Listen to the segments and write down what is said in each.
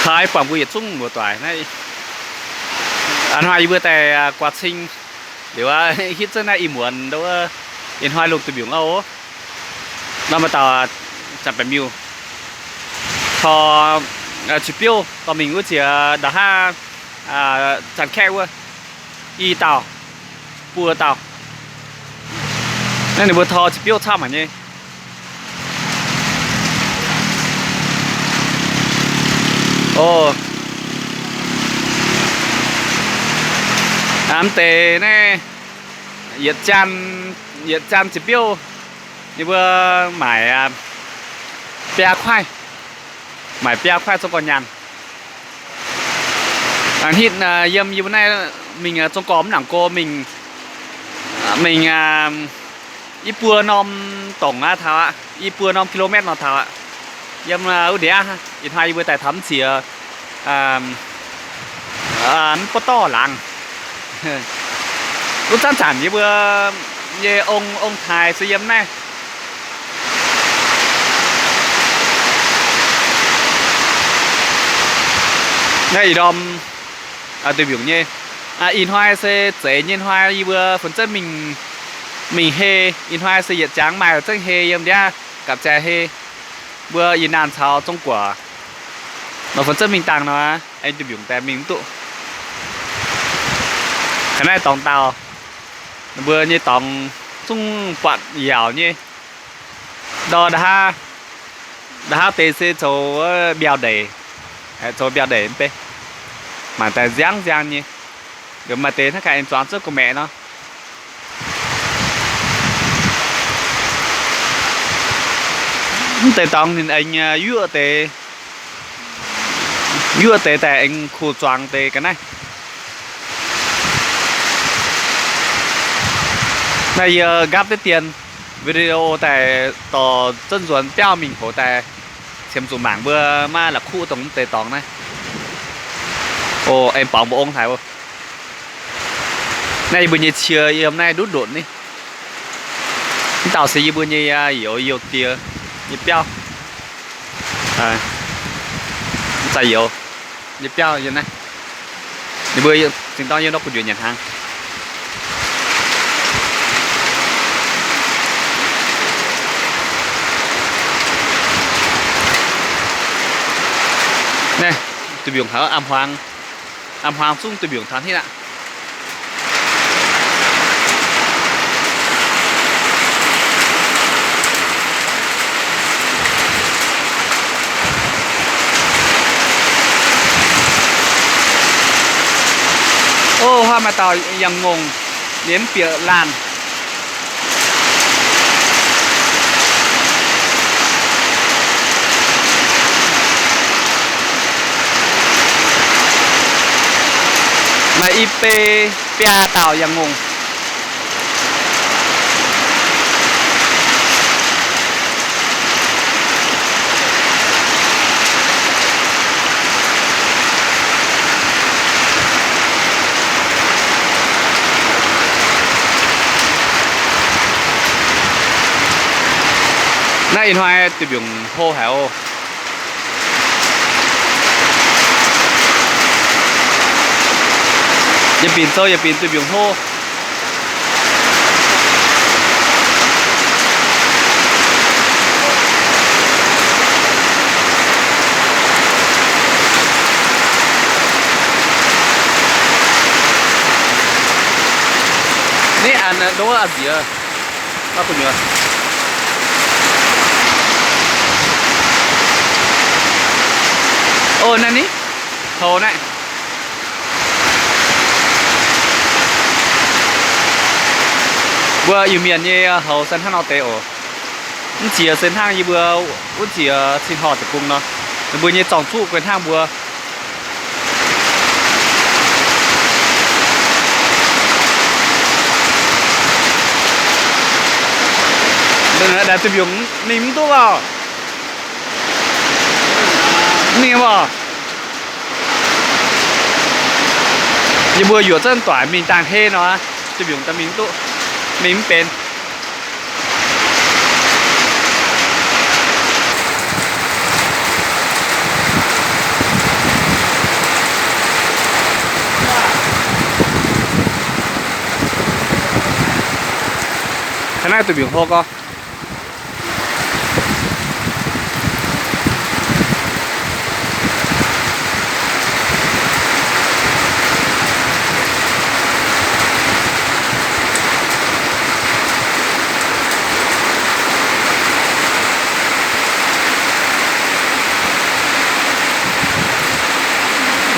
Taux buangh mbuo yietc zungv muoz-doic naaiv. A'hnoi yie mbuo daaih guaax cing liuz aqv, hitv zengv naaiv ih muonz ndo wuov, ih hnoi lungh duih mbiungc oc. Nor maaih dauh zanc-baeqc miuc tor qiex biouv dorh mingh wuov ziex nda'haav zanc-kaeqv wuov, i dauh, buo dauh. Naaiv ninh mbuo tor qiex biouv camv haic nyei. O, mv deix naaiv yietc jaan, yietc jaan qiex biouv ninh mbuo maaic biaa kuaaiv, maaic biaa kuaaiv zungv gorx nyaanh. Hitv yiem yie mbuo naaiv mingh zungv gorx mv nangc go mingh, mingh i buo norm dongc aqv taux aqv, i buo norm kilometer nor taux aqv. Yiem wuov ndiev aqv, ih hnoi yie mbuo daaih taux mv ziex mv buov dorh laangz. Wuov zanc-zanc yie mbuo nyei ong, ong-taaix se yiem naaiv. Naaiv ih ndorm duih mbiungc nyei. Ih hnoi se zeiz nyei hnoi, yie mbuo funx zengv mingh, mingh hei. Ih hnoi se yietc jangx maaih zengv hei yiem ndiev, gapv-zaeqc hei. Mbuo yie naanh caux Zong Guoqv nor funx zengv mingh dangh nor, aengx duih mbiungc daaih mingh mv duqv. Ga'naaiv dorngx dauh, ninh mbuo nyei dorngx zungv buatc yaauc nyei. Ndor nda'haav, nda'haav deix se zoux mbiauh ndeic, zoux mbiauh ndeic mv bei, mangc daaih nziangv nziangv nyei. Maaih deix hnangv gaax aengx zuangx zuov gu'maeqc nor. Mv deix dorngx ninh aengx yuoqv deix, yuoqv deix daaih aengx kuh zuangx deix ga'naaiv. Naaiv yie nqaapv deix dien video daaih dorh zunv nzuonx biauv mingh hoz daaih, qiemx zuqc mangc mbuo maiv la'kuqv dongh mv deix dorngx naaiv. O, aengx borngz mbu'ong haic oc. Naaiv yie mbuo nyei cie yiem naaiv ndutv ndutv ni. Mv dauh se yie mbuo nyei youz youz diex nyei biauv. Mv daaih youz nyei biauv yiem naaiv. Ninh mbuo zingh dorng yiem nor gu'njueic nyanc hnaangx. Naaiv, duih mbiungc taux a'hmuangx, a'hmuangx zungv duih mbiungc taux hnangv aqv. O, huaav maaih dauh yangh ngongh, ninh mv bieqc laanh. Maaih i bei biaa dauh yangh ngongh. Naaiv ih hnoi duih mbiungc hlo haic oc. Yietc binc zoux yietc binc duih mbiungc hlo. Naaiv a'hneiv ndoqv a'nziex. O, naaiv ni, houx naaiv. Mbuo Iu-Mienh nyei houx se hnangv nor deix oc. Mv ziex se hnangv yie mbuo wuov ziex cin horh deic-bung nor, ninh mbuo nyei zorng-zuqv guei hnangv mbuo. Naaiv duih mbiungc mingh mv duqv oc. Mingh oc. Yie mbuo yuoqc zengv doic mingh dangh hei nor, duih mbiungc daaih mingh mv duqv, mingh mv benx. Naaiv duih mbiungc hlo gorx.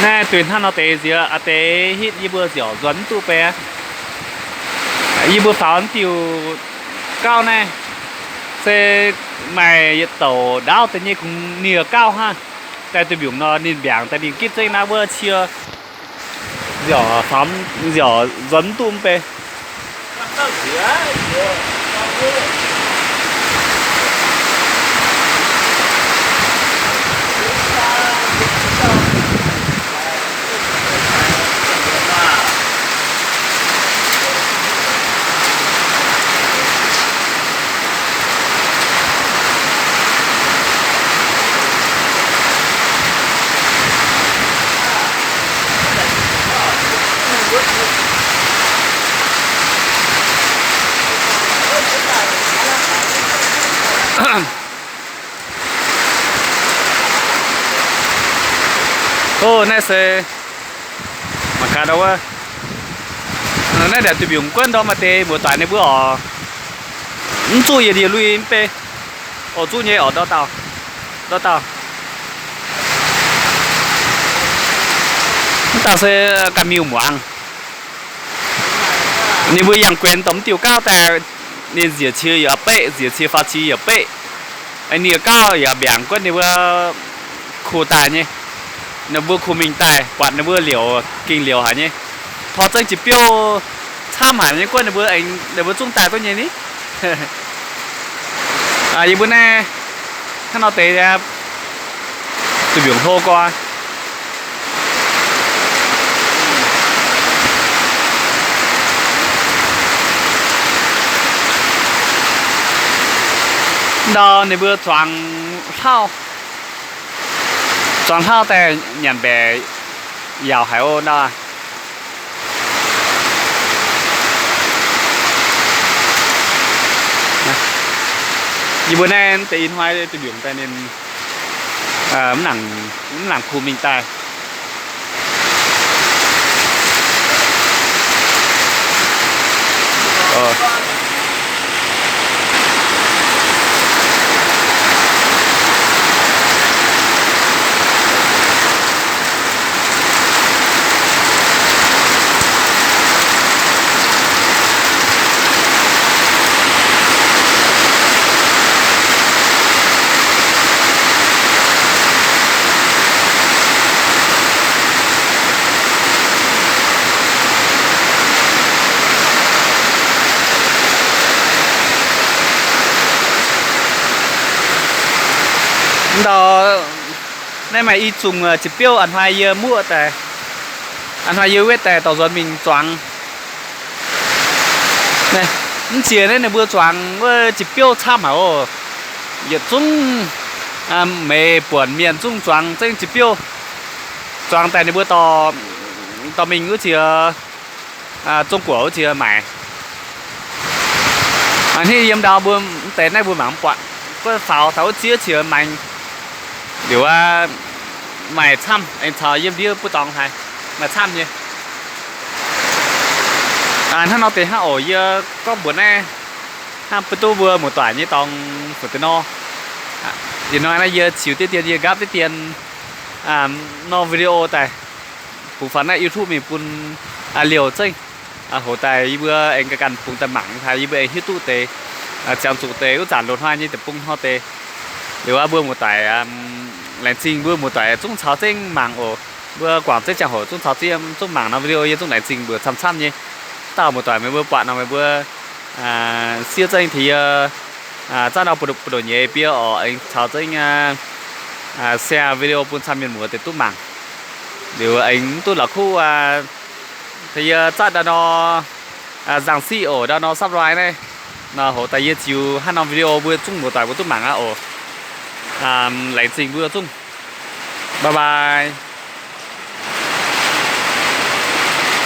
Naaiv duih hnangv nor deix nziex a'deix hitv yie mbuo nziaauc nzuonx mv duqv bei aqv. Yie mbuo faaux naaiv diuh gauv naaiv se maaih yietc douc ndaauv deix nyei kungx nie gauv hnangv. Daaih duih mbiungc nor ninh mbiaangc daaih ninh gitv zengv naaiv wuov cie nziaauc faaux, nziaauc nzuonx mv duqv mv bei. Ov, naaiv se mangc gaax ndau wuov. Naaiv ndaangc duih mbiungc guonv ndorm maaih deix muoz-doic ninh mbuo oc, mv zuqv yietc ndie-lui mv bei. Oc, zuqv nyei oc, ndau dauh, ndau dauh. Mv dauh se ganh miuc muangx. Ninh mbuo yangh guenx dongh mv diuh gauv daaih, ninh nziec cie yaac beqv, nziec cie faaux cie yaac beqv. Nie gauv yaac mbiaangc guonv ninh mbuo kuh daaih nyei. Ninh mbuo kuh mingh daaih, buatc ninh mbuo liouc gengh liouc haic nyei. Tor zengv jiex biouv camv haic nyei, guonv ninh mbuo aengx ninh mbuo zungv daaih duqv nyei ni. Yie mbuo naaiv hnangv nor deix duih mbiungc hlo gorx. Ndau ninh mbuo zuangx hlauv, zuangx hlauv daaih nyanc mbaeqc yaauc haic oc ndau. Yie mbuo naaiv deix ih hnoi duih mbiungc daaih ninh mv nangc kuh mingh daaih. Ndau naaiv maaih i zungh jiex biouv a'hnoi yie muoqv daaih, a'hnoi yie wetv daaih dorh nzuonx mingh zuangx. Mv ziex naaiv ninh mbuo zuangx wuov jiex biouv camv haic oc. Yietc zungv meix buonc mienh zungv zuangx zengv jiex biouv. Zuangx daaih ninh mbuo dorh mingh wuov jiex Zong Guoqv wuov jiex maaic. Hnangv yiem ndau mbuo mv deix naaiv mbuo mangc mv buatc. Guov faaux taux wuov ziex qiex maengx liuz aqv, maaih camv aengx caux yiem ndiev buov dorngx haic, maaih camv nyei. Hnangv nor deix hnangv oc. Yie gorngv mbuox naaiv hnangv bun duqv mbuo muoz-doic nyei dorngx fu'jueiv nor. Ih hnoi naaiv yie ziux diqv dien, yie nqaapv diqv dien norm video daaih bungx faaux naaiv YouTube mingh bun liouh zengv. Hoc daaih yie mbuo aengx ganh bungx daaih mangc haic, yie mbuo aengx hiuv duqv deix, ziangh zuqc deix wuov zanc loz-hnoi nyei deic-bung hnoi deix. Liuz aqv, mbuo muoz-doic laengz zingh mbuo muoz-doic zungv caux zengv mangc oc. Mbuo guangc zengv ziangh hoc zungv caux zengv, zungv mangc norm video, yie zungv laengz zingh mbuo camv-camv nyei. Dauh muoz-doic meih mbuo buatc nor meih mbuo siev zengv tengx yie zatv nor buoz-ndoqv nyeiz bie oc, aengx caux zengv share video bun camv mienh muoz deix duqv mangc. Liuz aengx mv duqv la'kuqv tengx yie zatv ndau nor nzangc siqv oc, ndau nor subscribe naaiv. Nor hoc daaih yie ziux haaix norm video mbuo zungv muoz-doic mbuo duqv mangc aqv oc. Laengz zingh mbuo zungv. Bye bye.